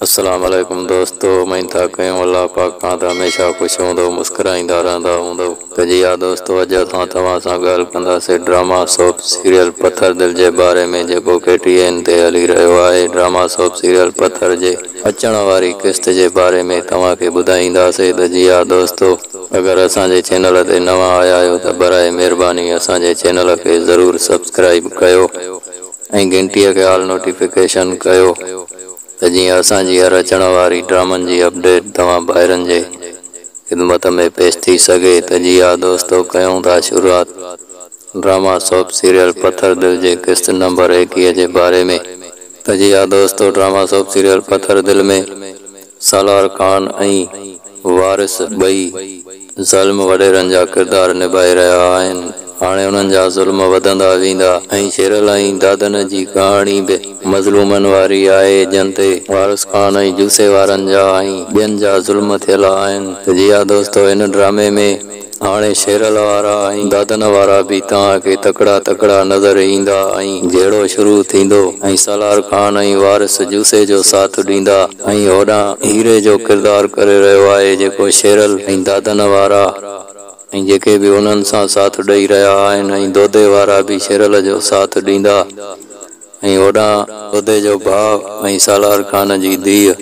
السلام عليڪم دوستو اميد ٿا ڪيون الله پاڪ کان ته هميشه خوش هوندؤ مسڪرائيندا رهندا هوندؤ ته جي ها دوستو اڄ اسان توهان سان ڳالهه ڪنداسي ڊراما سوپ سيريل پٿر دل جي باري ۾ جيڪو ڪي ٽي اين تي هلي رهيو آهي ڊراما سوپ سيريل پٿر جي اچڻ واري قسط جي باري ۾ توهان کي ٻڌائينداسي ته جي ها دوستو اگر اسان جي چينل تي نوان آيا آهيو ته برائي مهرباني اسان جي چينل کي ضرور سبسڪرائيب ڪيو ۽ گهنٽي کي آل نوٽيفڪيشن ڪيو ته جيئن اسان جي هر اچڻ واري ڊرامن جي اپڊيٽ توهان ڀائرن جي خدمت ۾ پيش ٿي سگهي ته جي ها دوستو ڪيون ٿا شروعات ڊراما سوپ سيريل پٿر دل جي قسط نمبر 21 جي باري ۾. ته جي ها دوستو ڊراما سوپ سيريل پٿر دل ۾ سالار خان ۽ وارث ٻئي ظالم وڏيرن جا ڪردار نڀائي رهيا آهن. هاڻي انهن جا ظلم وڌندا ويندا ۽ شيرل ۽ دادن جي ڪهاڻي به مظلومن واري آهي جن تي وارث خان ۽ جوسي وارن جا ۽ ٻين جا ظلم ٿيل آهن ته جي ها دوستو هن ڊرامي ۾ هاڻي شيرل وارا ۽ دادن وارا به توهان کي تڪڙا تڪڙا نظر ايندا ۽ جهيڙو شروع ٿيندو ۽ سالار خان ۽ وارث جوسي جو ساٿ ڏيندا ۽ هوڏانهن هيري جو ڪردار ڪري رهيو آهي جيڪو شيرل ۽ دادن وارا ۽ جيڪي به انهن سان ساٿ ڏئي رهيا آهن ۽ دودي وارا به شيرل جو ساٿ ڏيندا ۽ هوڏانهن دودي جو ڀاء ۽ سالار خان جي ڌيء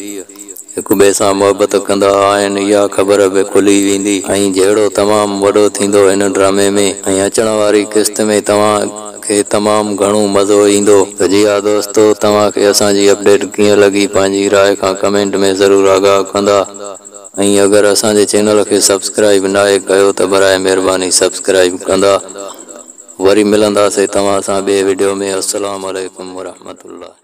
هڪ ٻئي سان محبت ڪندا آهن اها خبر به کلي ويندي ۽ جهيڙو تمام وڏو ٿيندو هن ڊرامي ۾ ۽ اچڻ واري قسط ۾ توهان کي تمام گهڻو مزو ايندو ته جي ها دوستو توهان کي اسان جي اپڊيٽ ڪيئن لڳي پنهنجي راء کان ڪمينٽ ۾ ضرور آگاهه ڪندا ۽ اگر اسان جي چينل کي سبسڪرائيب ناهي ڪيو ته برائي مهرباني سبسڪرائيب ڪندا. وري ملنداسي توهان سان ٻئي وڊيو ۾ السلام عليڪم ورحمة الله.